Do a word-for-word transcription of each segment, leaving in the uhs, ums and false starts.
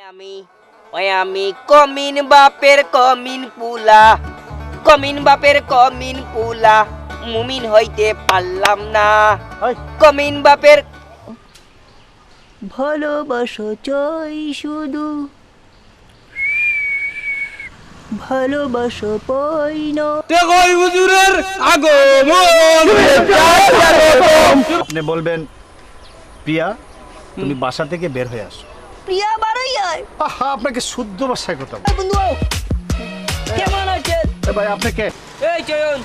আমি, ওই আমি কমিন বাপের কমিন পুলা, কমিন বাপের কমিন পুলা, মুমিন হইতে পারলাম না। ওই। কমিন বাপের ভালোবাসা চাই শুধু, ভালোবাসা পাই না। তে কই হুজুরের আগমন। আপনি বলবেন, "প্রিয়া, তুমি বাসা থেকে বের হয়ে আসো।" প্রিয়া বারোই আয়। আহা, আপনাকে শুদ্ধ ভাষায় কথা বলতে। বন্ধু, কেমন আছেন? এ ভাই, আপনি কে? এই চয়ন,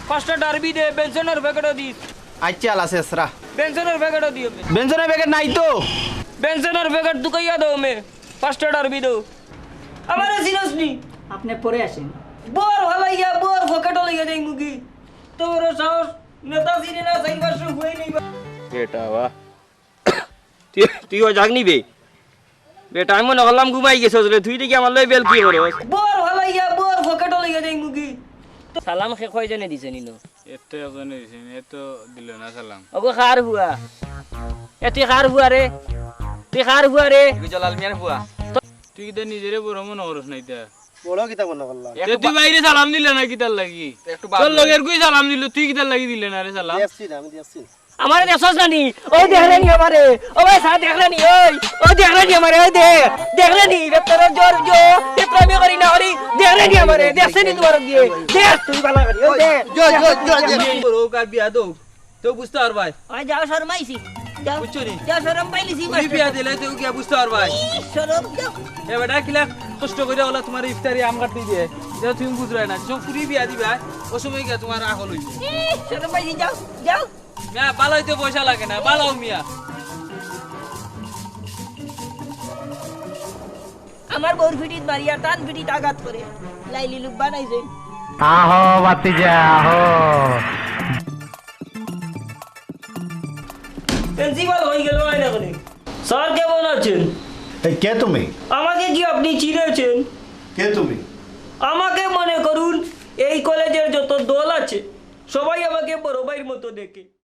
পাঁচটা ডারবি দে, বেনসনের প্যাকেটও দিস। আচ্ছা, আল আছে এসরা। বেনসনের প্যাকেটও দিও। বেনসনের প্যাকেট নাই তো। বেনসনের প্যাকেট তুকাইয়া দাও মে, পাঁচটা ডারবি দাও। আমারে চিনস নি? আপনি পরে আসেন। বর ভালাইয়া বর পকেটও লইয়া যাই মুগি। তোর সাহস, নেতা চিনি না, চার পাঁচশো হুয়াই নেই বা। বেটা বা। তুই, তুই ও জাগনি বে। বেটা, আমি মনে করলাম ঘুমাই গেছস রে, তুই দেখি আমার লগে বেল কি করস? বর ভালাইয়া বর পকেটও লইয়া যাই মুগি। সালাম খে কয়জনে দিছে নিনো? এত একজনে দিছে, এত দিল না সালাম। ওগো কার হুয়া? এ তুই কার হুয়া রে? তুই কার হুয়া রে? তুই জলাল মিয়ার হুয়া। তুই কিতা নিজেরে বড় মনে করস না ইতা? বড় কিতা মনে করলাম? এ তুই বাইরে সালাম দিলে না কিতার লাগি? একটু তোর বাদ দে। লগের কই সালাম দিল, তুই কিতার লাগি দিলে না রে সালাম? দেখছি না, আমি দেখছি না। আমারে দেখছস না নি? ওই দেখরে নি আমারে। ও ভাই, সারা দেখরে নি? ওই, ওই দেখরে নি আমারে? ওই দে, দেখরে নি? বেতর জোর জো, বেতর আমি করি না করি। দেখরে নি আমারে? দেখছে নি তোমার গিয়ে? দেখ তুই বালা করি। ওই দে। জো, জো, জো, জো। বড় কার বিয়া দো। তো বুঝতে পার ভাই। ওই যাও, শরমাইছি। যাও। বুঝছো নি? যাও, শরম পাইলিছি। তুই বিয়া দিলে তুই গিয়া বুঝতে পার ভাই। ই, শরম যাও। এ বেটা, কিলা কষ্ট করে ওলা তোমার ইফতারি আম কাটতে দিয়ে। এটা তুমি বুঝরায় না। যখন ফুরি বিয়া দিবা, ও সময় গিয়া তোমার আহল হইবে। ই, শরম পাইছি, যাও, যাও। মিয়া, বালা হইতে পয়সা লাগে না, বালাও মিয়া। আমার বউর ফিটিত মারিয়া তান ফিটিত আঘাত করে। লাইলি লুব্বা নাই যে। আহো, বাতিজা, আহো। প্রিন্সিপাল হয়ে গেল, আয় না করে। স্যার, কেমন আছেন? এই, কে তুমি? আমাকে কি আপনি চিনেছেন? কে তুমি? আমাকে মনে করুন, এই কলেজের যত দল আছে, সবাই আমাকে বড় ভাইয়ের মতো দেখে।